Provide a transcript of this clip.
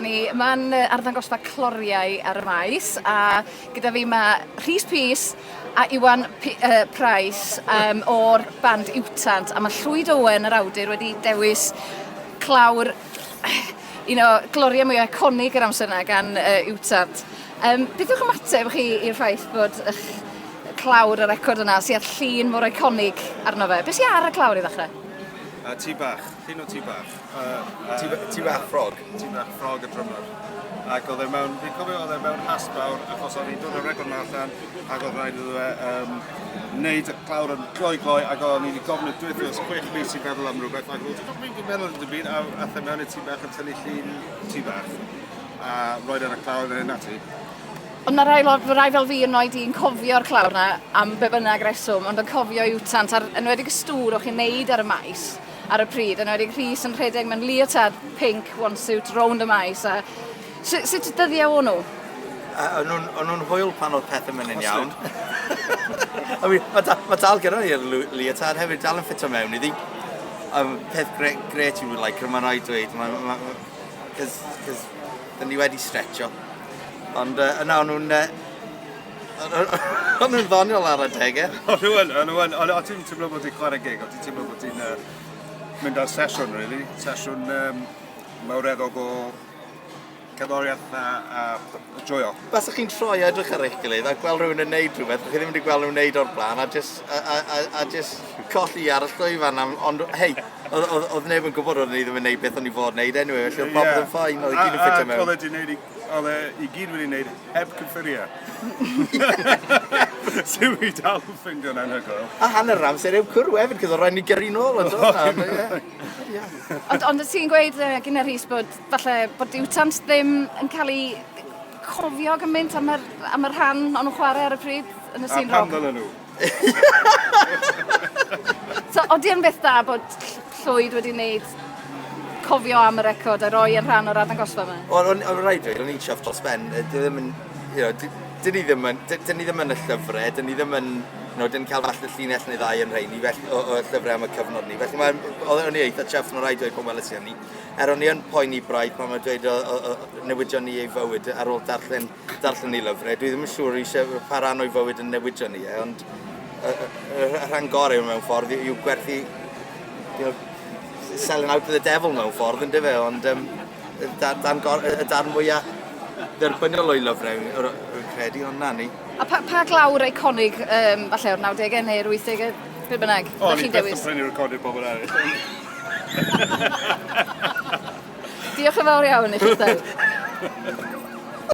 Ni ma'n arddangosfa cloriau ar y maes a gyda fi mae Rhys Peace a Iwan P Price um, o'r band Iwtant a mae Llwyd Owen yr awdur wedi dewis clawr un o gloriau mwyaf eiconig yr amser yna gan uh, Iwtant. Um, beth yw'ch ymateb chi i'r ffaith bod eich clawr y record yna sydd â'r llun mor eiconig arno fe? Beth sydd ar y clawr i ddechrau? Tŷ bach, llun o tŷ bach. Tŷ bach ffrog. Tŷ bach ffrog y drymar. Ac oedd e mewn, fi'n cofio oedd e mewn hast mawr, achos o'n i'n dod o'r record 'ma allan, ac oedd rhaid iddo fe um, wneud y clawr yn gloi gloi, ac o'n i wedi gofyn y dweud dros 6 mis i feddwl am rhywbeth, ac oedd e wedi meddwl am dim byd, a ath e mewn i tŷ bach yn tynnu llun tŷ bach, a roed ar y clawr yn ati. Ond mae rhai, rhai fel fi yn oed i'n cofio'r clawr na am be bynnag reswm, ond yn cofio iwtant, a'r enwedig y stŵr o'ch chi'n neud ar y maes ar y pryd, enwedig Rhys yn rhedeg mewn leotard pink one suit rownd y maes, a sut, sut dyddiau o'n nhw? O'n nhw'n hwyl pan oedd pethau'n mynd yn iawn. I mean, mae da, ma dal gyda ni'r leotard hefyd, dal yn ffito mewn iddi. Peth gret yw'r like, mae'n rhaid dweud, ma, ma, cos, cos, dyn ni wedi stretcho. Ond yna o'n nhw'n... O'n nhw'n ddoniol ar adegau. O'n nhw yn, o'n nhw yn. Ond ti'n teimlo bod ti'n chwarae gig, o'n ti'n teimlo bod ti'n uh, mynd ar sesiwn, really. Sesiwn um, mawreddog o cerddoriaeth a, a joio. Baswch chi'n troi edrych ar eich gilydd a gweld rhywun yn neud rhywbeth chi ddim wedi gweld nhw'n neud o'r blaen a just, a, a, a, a just colli ar y llwyfan am, ond hei, oedd, oedd, oedd neb yn gwybod oedd ni ddim yn neud beth o'n i fod neud anyway, felly oedd popeth yn fine, oedd i gyd yn ffitio mewn. A oedd e 'di neud i, oedd e i gyd wedi neud heb cyffuriau. Sy'n fi dal yn ffeindio'n anhygoel. A hanner yr amser heb cwrw hefyd, cos oedd rhaid ni gyrru nôl yn dod na. Ond, ond ti'n gweud uh, gyda Rhys bod falle bod diwtant ddim yn cael ei cofio gymaint am yr, am yr rhan o'n nhw'n chwarae ar y pryd yn y scene rock. A pam ddylen nhw? So, odi yn beth da bod Llwyd wedi wneud cofio am y record a roi yn rhan o'r arddangosfa yma? Wel, o'n o'n rhaid dweud, o'n i'n chuffed dros ben. Dwi ddim yn, you know, dyn ni ddim yn, dyn ni ddim yn y llyfrau, dyn ni ddim yn, you know, dyn cael falle llinell neu ddau yn rheini felly, o, o llyfrau am y cyfnod ni. Felly mae'n, o'n i eitha chuffed, mae'n rhaid dweud pan weles i hynny. Er o'n i yn poeni braidd pan mae'n dweud o, o, o, newidion ni ei fywyd ar ôl darllen darllen ei lyfrau. Dwi ddim yn siŵr eisiau pa ran o'i fywyd yn newidio ni, e, ond y, y, y rhan gorau mewn ffordd yw gwerthu, you know, selling out to the devil mewn ffordd, yn dyfe, ond um, y, darn, gor, y darn mwyaf dderbyniol o'i lyfrau, rwy'n credu, ond na ni. A pa, pa glawr eiconig, um, falle o'r 90au neu'r 80au, be bynnag, O, ni byth yn prynu recordiau bobl eraill. Diolch yn fawr iawn i chi,